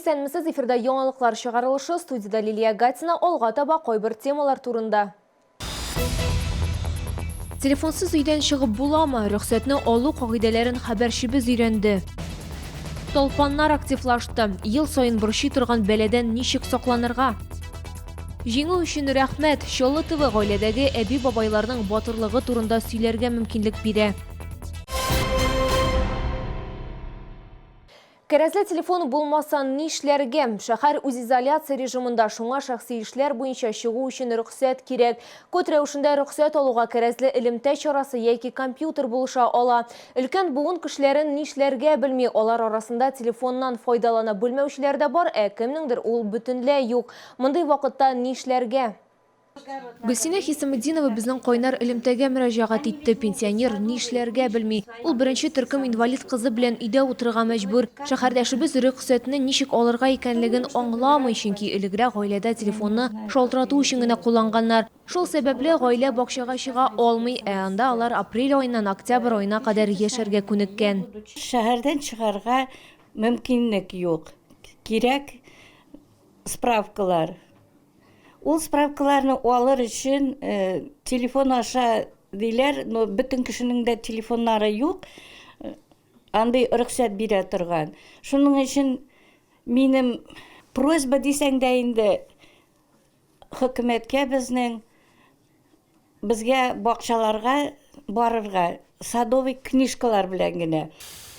Исәнмесез, эфирда яңалыклар чыгарылышы, студиядә Лилия Гатина, алга таба кайбер темалар турында. Телефонсыз өйдән чыгып буламы? Рөхсәтне алу кагыйдәләрен хәбәрчебез өйрәнде. Талпаннар активлашты. Ел саен борчый торган бәладән ничек сакланырга? Җиңү өчен рәхмәт! Чаллы ТВ гаиләдәге әби-бабайларның батырлыгы турында сөйләргә мөмкинлек бирә. Кәрәзле телефон булмаса нишләргә? Шәһәр үзизоляция режимында, шуңа шәхси эшләр буенча чыгу өчен рөхсәт кирәк. Код рәвешендә рөхсәт алуга кәрәзле элемтә чарасы яки компьютер булыша ала. Өлкән буын кешеләрен нишләргә белми, алар арасында телефоннан файдалана белмәүчеләр дә бар, ә кемнеңдер ул бөтенләй юк. Мондый вакытта нишләргә? Гөлсинә Хисаметдинова безнең кайнар элемтәгә мөрәҗәгать итте. Пенсионер нишләргә белми. Ул беренче төркем инвалид кызы белән өйдә утырырга мәҗбүр. Шәһәрдәшебез рөхсәтне ничек алырга икәнлеген аңламый, чөнки элегрәк гаиләдә телефонны шалтырату өчен генә кулланганнар. Шул сәбәпле гаилә бакчага чыга алмый, ә анда алар апрель аеннан октябрь аена кадәр яшәргә күнеккән. Шәһәрдән чыгарга мөмкинлек юк. Кирәк справкалар. Ул справкаларны алыр өчен телефон аша диләр, но бөтен кешенең дә телефоннары юк, андый рөхсәт бирә торган. Шуның өчен минем просьба дисәң дә инде хөкүмәткә безнең Безгә бакчаларга барырга садовый книжкалар белән генә.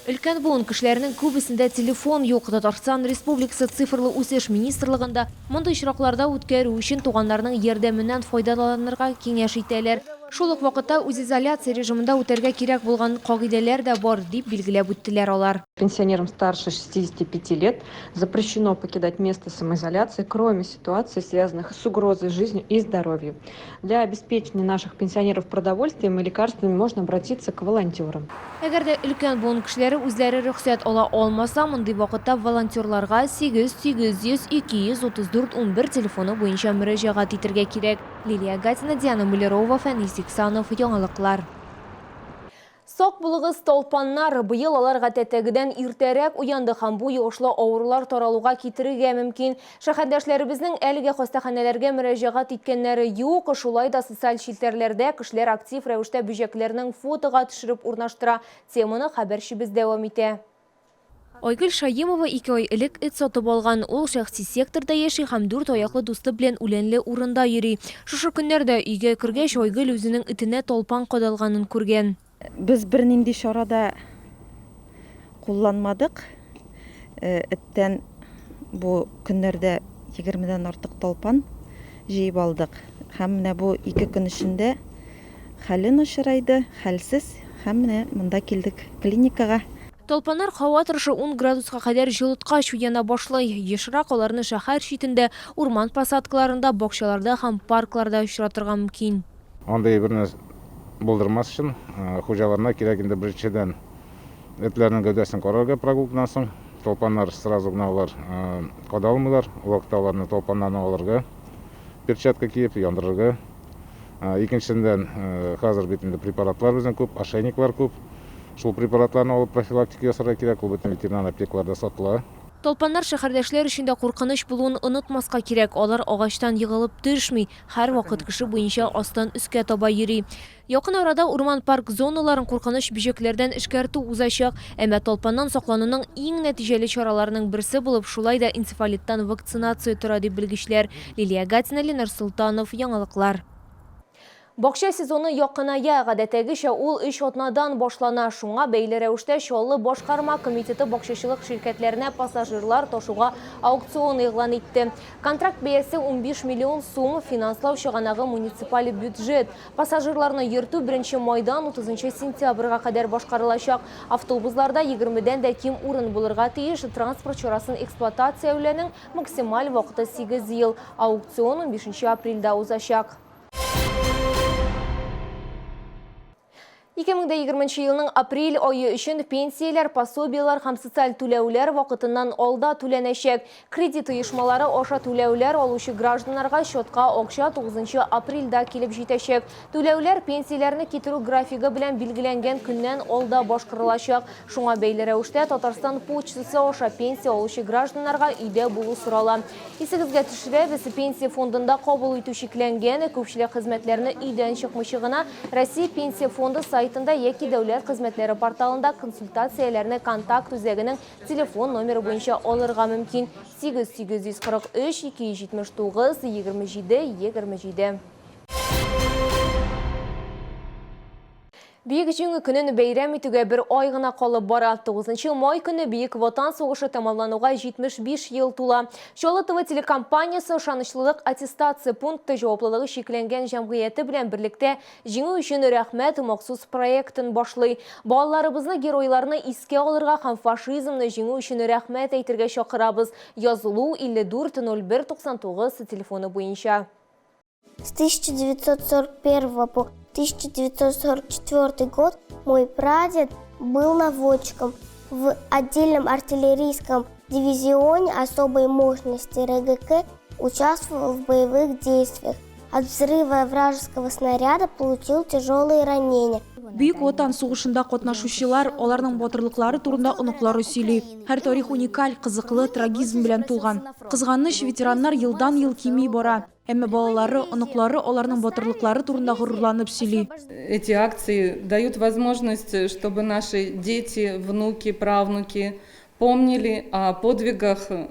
Өлкән буын кешеләренең күбесендә телефон юк. Татарстан Республикасы Цифрлы үсеш министрлыгында мондый очракларда үткәрү өчен туганнарның ярдәменнән файдаланырга киңәш итәләр. Шул ук вакытта үзизоляция режимында үтәргә кирәк булган кагыйдәләр дә бар, дип билгеләп үттеләр алар. Пенсионерам старше 65 лет запрещено покидать место самоизоляции, кроме ситуаций, связанных с угрозой жизни и здоровью. Для обеспечения наших пенсионеров продовольствием и лекарствами можно обратиться к волонтерам. Әгәр дә өлкән буын кешеләре үзләре рөхсәт ала алмаса, мондый вакытта волонтерларга 8 800 234 11 телефоны буенча мөрәҗәгать итергә кирәк. Лилия Гатина, Диана Мулерова, Фәнис Иксанов, Яңалыклар. Сак булыгыз, талпаннар! Быел алар гадәттәгедән иртәрәк уянды һәм бу йогышлы авырулар таралуга китерергә мөмкин. Шәһәрдәшләребезнең әлегә хастаханәләргә мөрәҗәгать иткәннәре юк, шулай да социаль челтәрләрдә кешеләр актив рәвештә бөҗәкләрнең фотога төшереп урнаштыра. Теманы хәбәрчебез дәвам итә. Айгөл Шаимова ике ай элек эт сатып алган. Ул шәхси секторда яши һәм дүрт аяклы дусты белән үләнле урында йөри. Шушы көннәрдә өйгә кергәч, Айгөл үзенең этенә талпан кадалганын күргән. Без бернинди чара да кулланмадык. Эттән бу көннәрдә егермедән артык талпан җыеп алдык. Һәм менә бу ике көн эчендә хәле начарайды, хәлсез. Һәм менә монда килдек клиникага. Талпаннар һава торышы ун градуска кадәр җылыткач уяна башлый. Ешрак аларны шәһәр читендә, урман посадкаларында, бакчаларда һәм паркларда очратырга мөмкин. Андый әйберне булдырмас өчен хуҗаларына кирәк инде беренчедән этләрнең гәүдәсен карарга прогулкадан соң. Талпаннар сразу гына алар кадалмыйлар. Ул вакытта аларны талпаннарны алырга, перчатка киеп, яндырырга. Икенчедән, хәзер бит инде препаратлар безнең күп, ошейниклар күп. Шул препаратларны алып профилактика ясарга кирәк, ул бөтен ветеринар аптекаларда сатыла. Талпаннар шәһәрдәшләр өчен дә куркыныч булуын онытмаска кирәк, алар агачтан егылып төшми, һәрвакыт кеше буенча астан өскә таба йөри. Якын арада урман-парк зоналарын куркыныч бөҗәкләрдән эшкәртү узачак. Әмма талпаннан саклануның иң нәтиҗәле чараларының берсе булып шулай да энцефалиттан вакцинация тора, ди белгечләр. Лилия Гатина, Ленар Солтанов, Яңалыклар. Бакча сезоны якыная. Гадәттәгечә, ул өч атнадан башлана. Шуңа бәйле рәвештә Чаллы башкарма комитеты бакчачылык ширкәтләренә пассажирлар ташуга аукцион игълан итте. Контракт бәясе 15 миллион сум, финанслау чыганагы муниципаль бюджет. Пассажирларны йөртү беренче майдан утызынчы сентябрьгә кадәр башкарылачак. Автобусларда егермедән дә ким урын булырга тиеш, транспорт чарасын эксплуатацияләүнең максималь вакыты сигез ел. Аукцион унбишенче апрельдә узачак. 2020 елның апрель ае өчен пенсияләр, пособиеләр һәм социаль түләүләр вакытыннан алда түләнәчәк. Кредит оешмалары аша түләүләр алучы гражданнарга счетка акча 9 апрельдә килеп җитәчәк. Түләүләр пенсияләрне китерү графигы белән билгеләнгән көннән алда башкарылачак. Шуңа бәйле рәвештә Татарстан почтасы аша пенсия алучы гражданнарга өйдә булу сорала. Исегезгә төшерәбез, Пенсия фондында кабул итү чикләнгән, күпчелек хезмәтләрне өйдән чыкмыйча гына Россия Пенсия фонды сайтында яки Дәүләт хезмәтләре порталында консультацияләрне контакт үзәгенең телефон номеры буенча алырга мөмкин, 8 843 279 27 27. Бөек Җиңү көнен бәйрәм итүгә бер ай гына калып бара. 9 май көне Бөек Ватан сугышы тәмамлануга 75 ел тула. Чаллы ТВ телекомпаниясе ышанычлылык аттестация пункты җаваплылыгы чикләнгән җәмгыяте белән берлектә Җиңү өчен рәхмәт махсус проектын башлый. Балаларыбызны геройларны искә алырга һәм фашизмны җиңү өчен рәхмәт әйтергә чакырабыз. Язылу 54 01 99 телефоны буенча. С 1941 по 1944 год мой прадед был наводчиком в отдельном артиллерийском дивизионе особой мощности РГК, участвовал в боевых действиях. От взрыва вражеского снаряда получил тяжелые ранения. Бөек Ватан сугышында катнашучылар, аларның батырлыклары турында оныклары сөйли. Һәр тарих уникаль, кызыклы, трагизм белән тулган. Кызганыч, ветераннар елдан-ел кими бара. Әмма балалары, оныклары аларның батырлыклары турында горурланып сөйли. Эти акции дают возможность, чтобы наши дети, внуки, правнуки помнили о подвигах в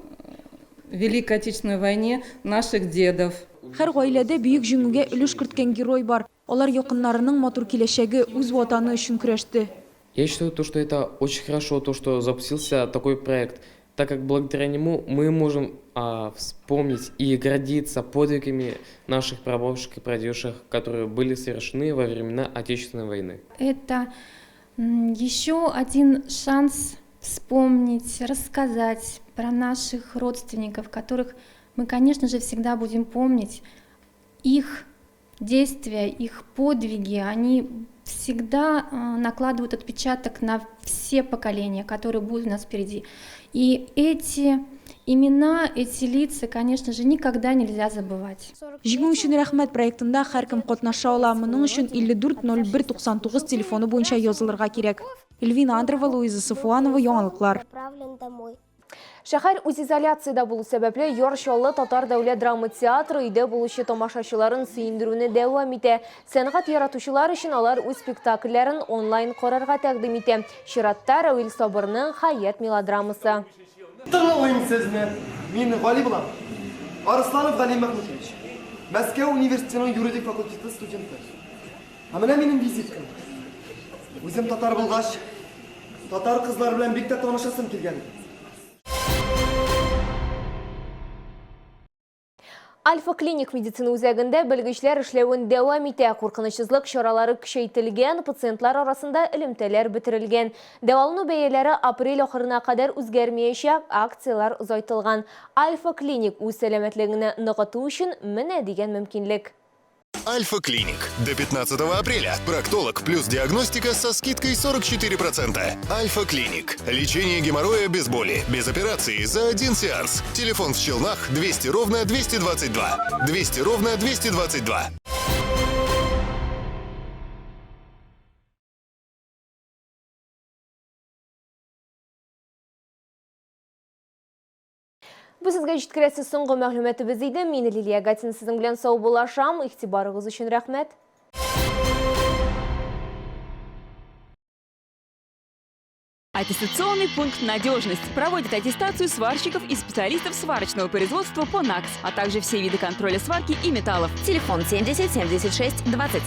Великой Отечественной войне наших дедов. Һәр гаиләдә Бөек Җиңүгә өлеш керткән герой бар. Алар якыннарының матур киләчәге, үз Ватаны өчен көрәште. Я считаю, то, что это очень хорошо, то, что запустился такой проект, так как благодаря нему мы можем вспомнить и гордиться подвигами наших прабабушек и прадедушек, которые были совершены во времена Отечественной войны. Это еще один шанс вспомнить, рассказать про наших родственников, которых мы, конечно же, всегда будем помнить. Их действия, их подвиги, они всегда накладывают отпечаток на все поколения, которые будут у нас впереди. И эти имена, эти лица, конечно же, никогда нельзя забывать. Җиңү өчен рәхмәт проектында һәркем катнаша ала. Моның өчен 54 01 99 телефоны буенча язылырга кирәк. Эльвина Андрова, Луиза Сафуанова, Яңалыклар. Шәһәр үзизоляциядә булу сәбәпле, Яр Чаллы татар дәүләт драма театры өйдә булучы тамашачыларын сөендерүне дәвам итә. Сәнгать яратучылар өчен алар үз спектакльләрен онлайн карарга тәкъдим итә. Чиратта Равил Сабырның Хәят мелодрамасы. Тыңлыйм сезне. Мин Гали булам. Арысланов Гали Мәхмүтович. Мәскәү университетының юридик факультеты студенты. Ә менә минем визиткам. Үзем татар булгач, татар кызлары белән бик тә танышасым килгән иде. Альфа-клиник медицина үзәгендә белгечләр эшләвен дәвам итә. Куркынычсызлык чаралары көчәйтелгән, пациентлар арасында элемтәләр бетерелгән. Дәвалану бәяләре апрель ахырына кадәр үзгәрмәячәк, акцияләр озайтылган. Альфа-клиник үз сәламәтлегеңне ныгыту өчен менә дигән мөмкинлек. Альфа-клиник. До 15 апреля. Проктолог плюс диагностика со скидкой 44%. Альфа-клиник. Лечение геморроя без боли, без операции за один сеанс. Телефон в Челнах 200 ровно 222. 200 ровно 222. Бу сезгә җиткерәсе соңгы мәгълүматыбыз иде. Мин Лилия Гатина сезнең белән саубуллашам. Игътибарыгыз өчен рәхмәт. Аттестационный пункт «Надежность» проводит аттестацию сварщиков и специалистов сварочного производства по НАКС, а также все виды контроля сварки и металлов. Телефон 70 76 20.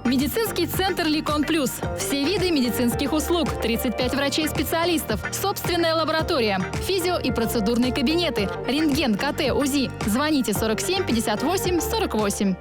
Медицинский центр «Ликон Плюс». Все виды медицинских услуг, 35 врачей-специалистов, собственная лаборатория, физио- и процедурные кабинеты, рентген, КТ, УЗИ. Звоните 47 58 48.